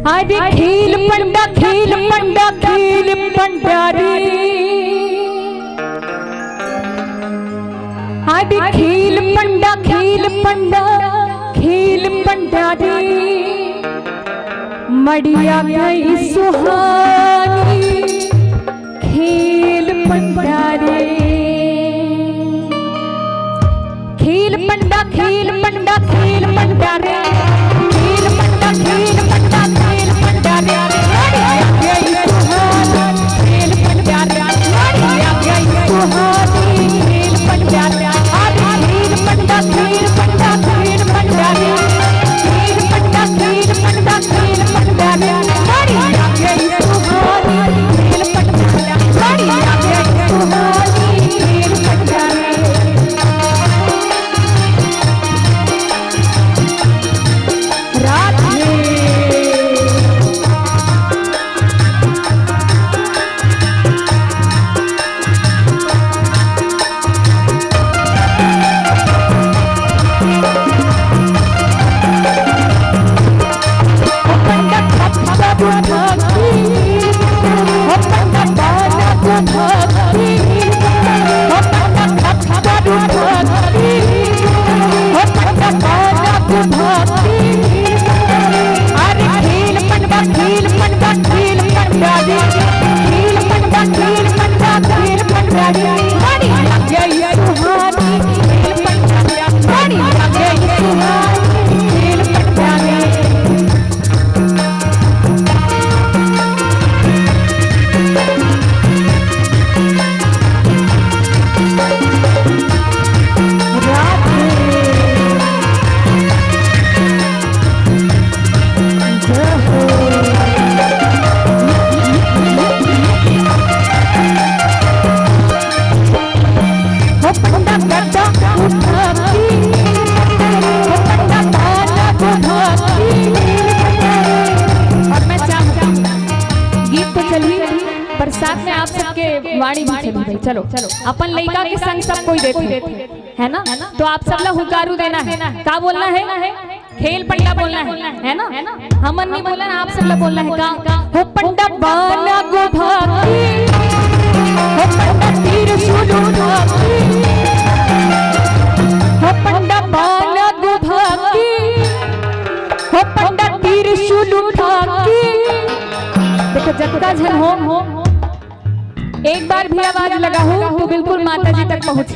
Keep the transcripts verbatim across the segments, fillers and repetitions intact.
अरे खेल पंडा, खेल पंडा, खेल पंडा रे। अरे खेल पंडा, खेल पंडा, खेल पंडा रे। मड़िया गई सुहानी, खेल पंडा रे। खेल पंडा, खेल पंडा, खेल पंडा रे। खेल पंडा, खेल पंडा, खेल पंडा रे। मड़िया गई सुहानी, खेल पंडा रे। मड़िया गई सुहानी, खेल पंडा रे। अरे खेल पंडा, खेल पंडा, खेल पंडा रे। खेल पंडा, खेल पंडा, खेल पंडा रे। मड़िया गई सुहानी, खेल पंडा रे। मड़िया गई सुहानी, खेल पंडा रे। राधे। अरे खेल पंडा, खेल पंडा, खेल पंडा रे। खेल पंडा, खेल पंडा, खेल पंडा रे। मड़िया गई सुहानी, खेल पंडा रे। मड़िया गई सुहानी, खेल पंडा रे। और मैं चाहूंगी, गीत तो चली, पर साथ में आप सबके वाणी भी चली भाई। चलो, अपन लइका के संग सब कोई देखे, है ना? तो आप सब ला हुकारू देना है। का बोलना है? खेल पंडा बोलना है, है ना? हमन नहीं बोलना, आप सब ला बोलना है। का? हो पंडा बाना गो भाकी, हो पंडा तीर सुलू भाकी, हो पंडा बाना गो भाकी, हो पंडा तीर सुलू भाकी। देखो, जतका झन हो, एक बार भी आवाज लगाहू तो बिल्कुल माता जी तक पहुंची।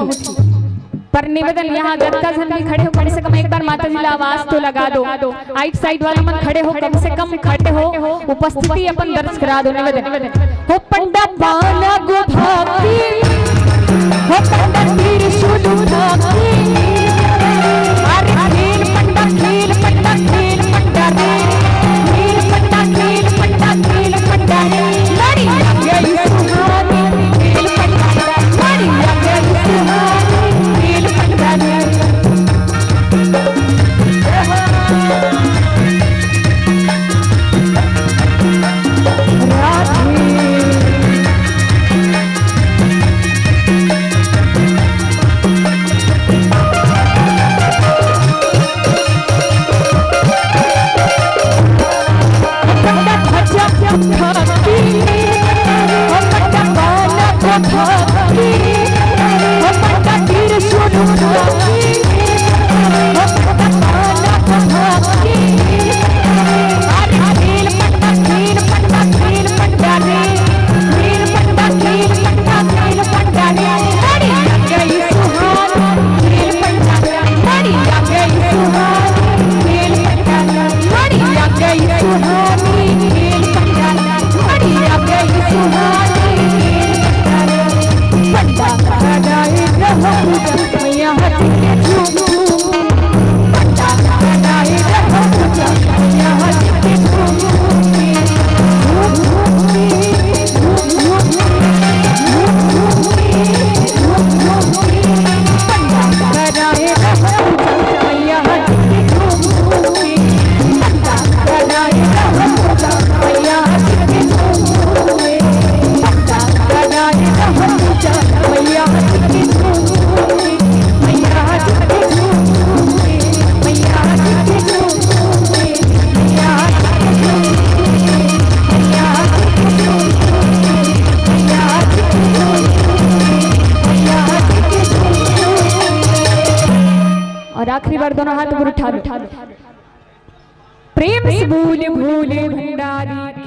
पर निवेदन, यहाँ जतका झन भी खड़े हो, कम से कम एक बार माता जी ला आवाज तो लगा दो। आइट साइड वाला मन खड़े हो, कम से कम खड़े हो, उपस्थिति अपन दर्ज करा दो। निवेदन। हो पंडा बाना गो भाकी, हो पंडा तीर सुलू भाकी। अरे खेल पंडा, खेल पंडा, खेल पंडा रे। खेल पंडा, खेल पंडा, खेल पंडा रे। मड़िया गई सुहानी, खेल पंडा रे। मड़िया गई सुहानी, खेल पंडा रे। आखिरी बार दोनों हाथ ऊपर उठा लो। प्रेम से बोले भोले भंडारी